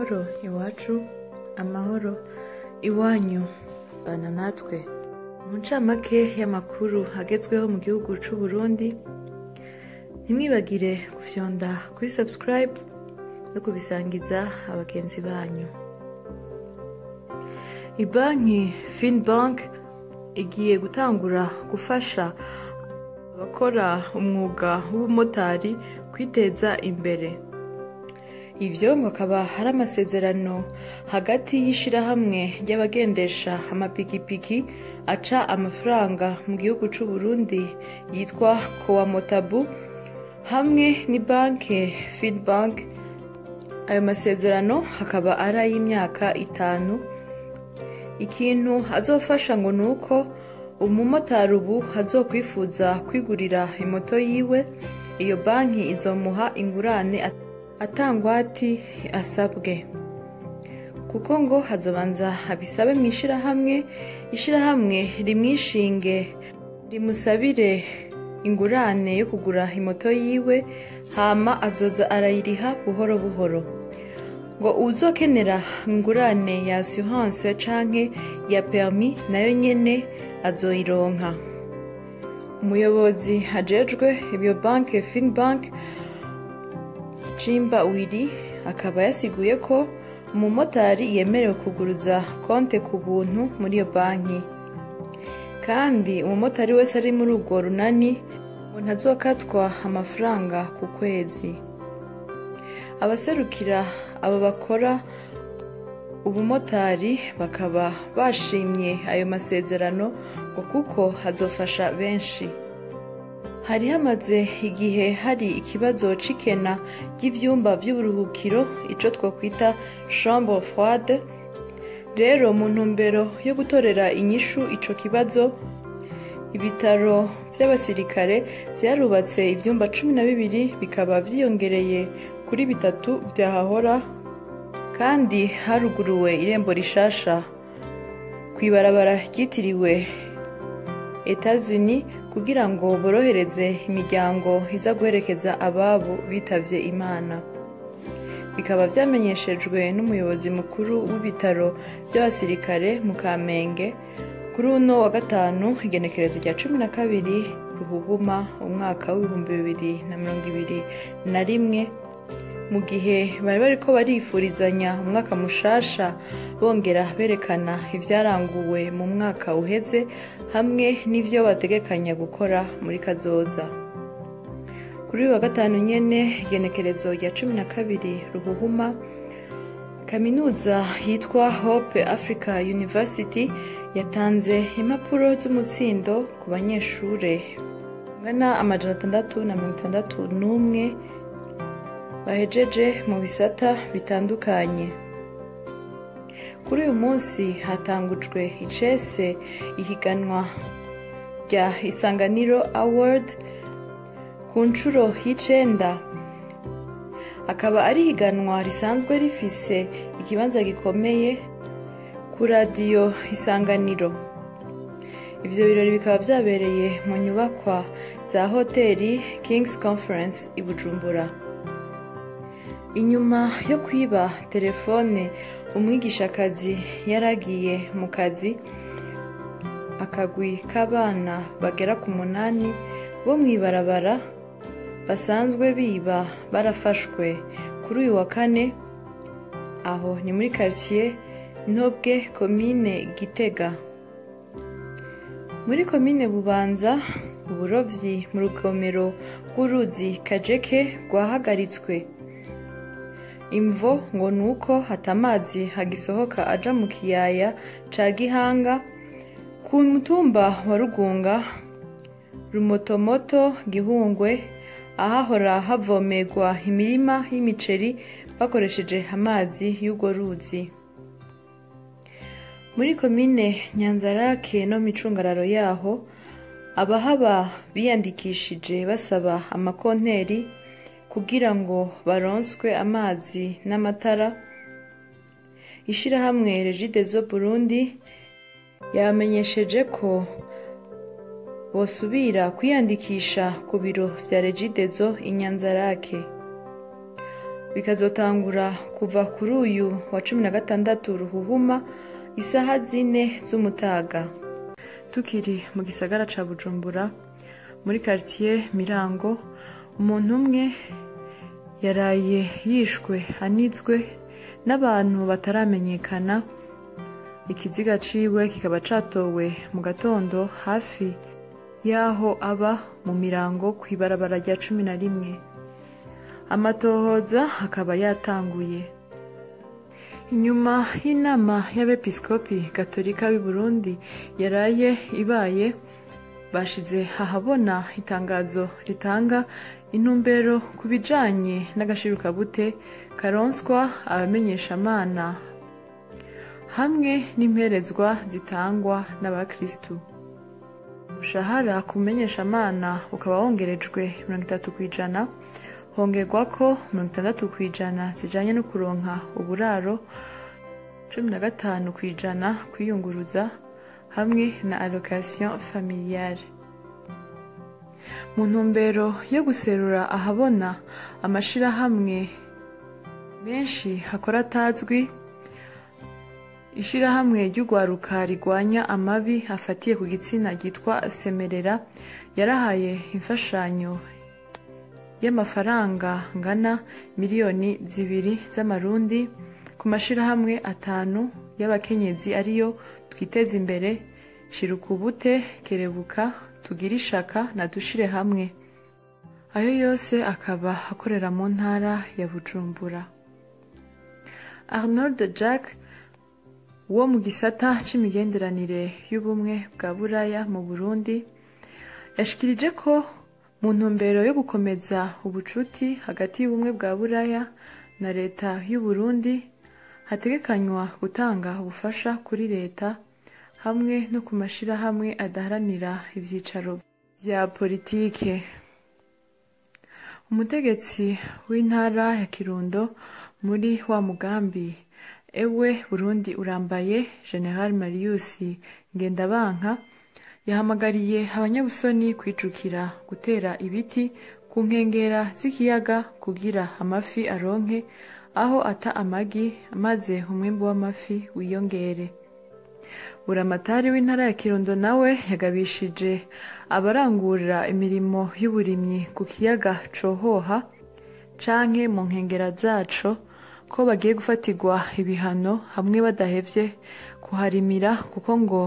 Amahoro iwacu, amahoro iwanyu, bana natwe. Mu ncamake y'amakuru agezweho mu gihugu c'u Burundi, ntimwibagire gufyonda kuri subscribe no kubisangiza abagenzi banyu. Ibanki Finbank igiye gutangura gufasha abakora umwuga w'ubumotari kwiteza imbere. Ivyo ngo akaba ari amasezerano hagati y'ishirahamwe ry'abagendesha amapikipiki aca amafaranga mu gihugu c'u Burundi yitwa Coamotabu hamwe n'ibanke Finbank. Ayo masezerano akaba ari ay'imyaka 5. Ikintu azofasha ngo nuko umumotari ubu azokwifuza kwigurira imoto yiwe, iyo banki izomuha ingurane atangwati asabwe, kuko ngo hazobanza abisabe mw'ishirahamwe, ishirahamwe rimwishinge rimusabire ingurane yo kugura imoto yiwe, hama azoza arayiriha buhoro buhoro. Ngo uwuzokenera ingurane ya assurance canke ya permis nayo nyene azoyironka. Umuyobozi ajejwe iyo banke Finbank, Chimba Wili, akaba yasiguye ko umumotari yemerewe kuguruza konte ku buntu muri iyo banki, kandi umumotari wese ari muri urwo runani ngo ntazokatwa amafaranga ku kwezi. Abaserukira abo bakora ubumotari bakaba bashimye ayo masezerano ngo kuko hazofasha benshi. Hari hamaze igihe hari ikibazo c'ikena ry'ivyumba vy'uburuhukiro, ico twokwita chambre froide. Rero mu ntumbero yo gutorera inyishu ico kibazo, ibitaro vy'abasirikare vyarubatse ivyumba 12 bikaba vyiyongereye kuri 3 vyahahora, kandi haruguruwe irembo rishasha kw'ibarabara ryitiriwe Etats-Unis kugira ngo borohereze imiryango iza guherekeza ababo bitavye Imana. Bikaba vyamenyeshejwe n'umuyobozi mukuru w'ibitaro vy'abasirikare mu Kamenge kuri uno wa gatanu, igenekerezo rya 12 Ruhuhuma umwaka w'ibihumbi 2021, mu gihe bari bariko barifurizanya umwaka mushasha, bongera berekana ivyaranguwe mu mwaka uheze hamwe n'ivyo bategekanya gukora muri kazoza. Kuri uyu wa gatanu nyene, igenekerezo rya 12 Ruhuhuma, kaminuza yitwa Hope Africa University yatanze impapuro z'umutsindo ku banyeshure bangana 661 bahejeje mu bisata bitandukanye. Kuri uyu munsi hatangujwe icese ihiganwa rya Isanganiro Award ku nshuro y'icenda, akaba ari ihiganwa risanzwe rifise ikibanza gikomeye ku radiyo Isanganiro. Ivyo birori bikaba vyabereye mu nyubakwa za hoteli King's Conference i Bujumbura. Inyuma yo kwiba telefone umwigishakazi yaragiye mu kazi, akagwi k'abana bagera ku 8 bo mw'ibarabara basanzwe biba barafashwe kuri uyu wa kane, aho ni muri quartier Ntobwe, komine Gitega. Muri komine Bubanza, uburovyi mu rugomero rw'uruzi Kajeke rwahagaritswe. Imvo ngo nuko hatamazi hagisohoka aja mu kiyaya ca Gihanga ku mutumba wa Rugunga, Rumotomoto, Gihungwe, ahahora havomerwa imirima y'imiceri bakoresheje amazi y'urwo ruzi. Muri komine Nyanzarake no micungararo yaho, abahaba biyandikishije basaba amakonteri kugira ngo baronswe amazi n'amatara. Ishirahamwe Regideso Burundi yamenyesheje ko bosubira kwiyandikisha ku biro vya Regideso i Nyanzarake. Bikazotangura kuva kuri uyu wa 16 Ruhuhuma isaha 4 z'umutaga. Tukiri mu gisagara ca Bujumbura muri quartier Mirango, umuntu umwe yaraye yishwe anizwe n'abantu bataramenyekana. Ikiziga ciwe kikaba catowe mu gatondo hafi yaho aba mu Mirango kw'ibarabara rya 11. Amatohoza akaba yatanguye. Inyuma y'inama y'abepiskopi gatolika b'i Burundi yaraye ibaye, bashize ahabona itangazo ritanga intumbero ku bijanye n'agashirukabute karonswa abamenyeshamana hamwe n'imperezwa zitangwa n'abakristu. Umushahara ku mumenyeshamana ukaba wongerejwe 30%, hongerwako 60% zijanye no kuronka uburaro, 15% kwiyunguruza hamwe na allocation familiale. Mu ntumbero yo guserura ahabona amashirahamwe menshi akora atazwi, ishirahamwe ry'urwaruka rigwanya amabi afatiye ku gitsina ryitwa Semerera yarahaye imfashanyo y'amafaranga ngana 2 miliyoni z'amarundi ku mashirahamwe 5 y'abakenyezi ariyo Twiteze Imbere, Shirukubute, Kerebuka, Tugire Ishaka na Dushire Hamwe. Ayo yose akaba akorera mu ntara ya Bujumbura. Arnold Jack wo mu gisata c'imigenderanire y'ubumwe bwa Buraya mu Burundi yashikirije ko mu ntumbero yo gukomeza ubucuti hagati y'ubumwe bwa Buraya na leta y'u Burundi hategekanywa gutanga ubufasha kuri leta hamwe no ku mashirahamwe adaharanira ivyicaro vya politike. Umutegetsi w'intara ya Kirundo muri wa mugambi Ewe Burundi urambaye, General Marius Ngendabanka, yahamagariye abanyabusoni kwijukira gutera ibiti ku nkengera z'ikiyaga kugira amafi aronke aho ata amagi, maze umwimbu w'amafi wiyongere. Buramatari w'intara ya Kirundo nawe yagabishije abarangurira imirimo y'uburimyi ku kiyaga Cohoha canke mu nkengera zaco ko bagiye gufatirwa ibihano hamwe badahevye kuharimira, kuko ngo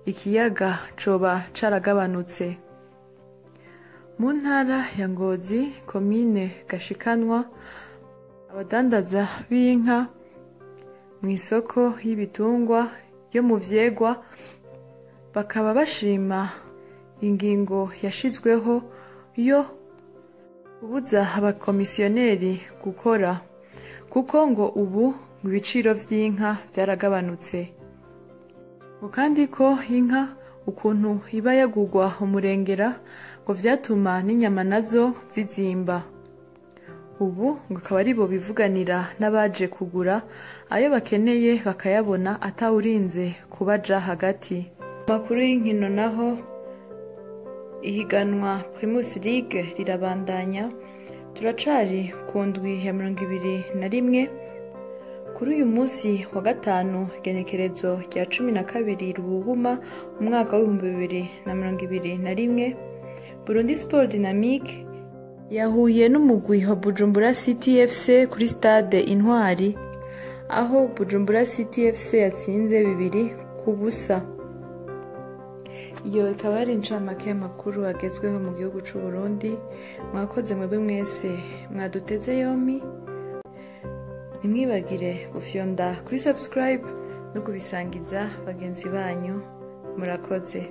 ikiyaga coba caragabanutse. Mu ntara ya Ngozi, komine Gashikanwa, abadandaza b'inka mw'isoko y'ibitungwa yo mu vyegwa bakaba bashima ingingo yashizweho yo kubuza abakomisiyoneri gukora, kuko ngo ubu ibiciro vy'inka vyaragabanutse. Ngo kandi ko inka ukuntu iba yagugwa umurengera ngo vyatuma n'inyama nazo zizimba. Ubu ngo akaba aribo bivuganira n'abaje kugura ayo bakeneye bakayabona atawurinze kubaja hagati. Amakuru y'inkino naho, ihiganwa Primus League rirabandanya. Turacari ku ndwi ya 21. Kuri uyu munsi wa gatanu, igenekerezo rya 12 Ruhuhuma umwaka w'2021, Burundi Sport Dynamique yahuye n'umugwi wa Bujumbura City FC kuri stade Intwari, aho Bujumbura City FC yatsinze 2-0. Iyo ikaba ari incamake y'amakuru agezweho mu gihugu c'u Burundi. Mwakoze mwebwe mwese mwaduteze yompi. Ntimwibagire gufyonda kuri subscribe no kubisangiza bagenzi banyu. Murakoze.